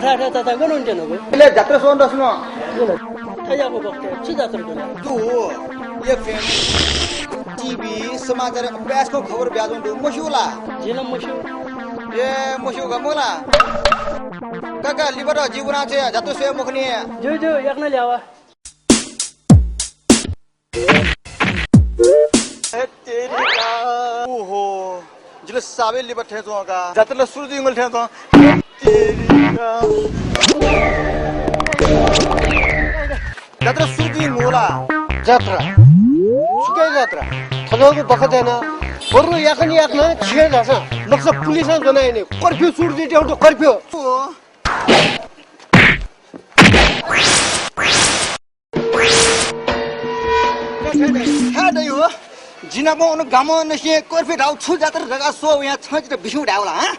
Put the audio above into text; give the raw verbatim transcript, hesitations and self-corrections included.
Thigh thigh तातां गन वनेत्यनागु? इले जात्रा स्वः दसुन। गन? थज्याःगु बखतय् छु जात्रा दु ला? दु। एफएम, टिभी, समाचार, अभ्यासकं खबर बियाच्वंगु दु, मस्यू ला? जिं नं मस्यू। ए, मस्यू का मला। काका, लिपा त जि वनाछ्वये, जात्रा स्वये मखुनि। ज्यू, ज्यू, याकनं ल्यावा। हे तेरिका। ओहो, जिं ला साबे लिपा थें च्वं का। जात्रा ला सुरु जुइगु थें च्वं। हे तेरिका। जात्रा सुरु जुइगु ला? जात्रा? सुके जात्रा? थज्याःगु बखतय् नं बरु याकनं याकनं छि हे धाःसा नक्सा पुलिसं ज्वना यानी। कर्फ्यू सुरु जुइत्यंगु दु, कर्फ्यू। ओ। थाय् दइ हो। जि नाप अन गामंनिसें कर्फ्यू धाःगु छु जात्रा धकाः स्वः वयां छं जितः बिस्युं धायेगु ला, हँ?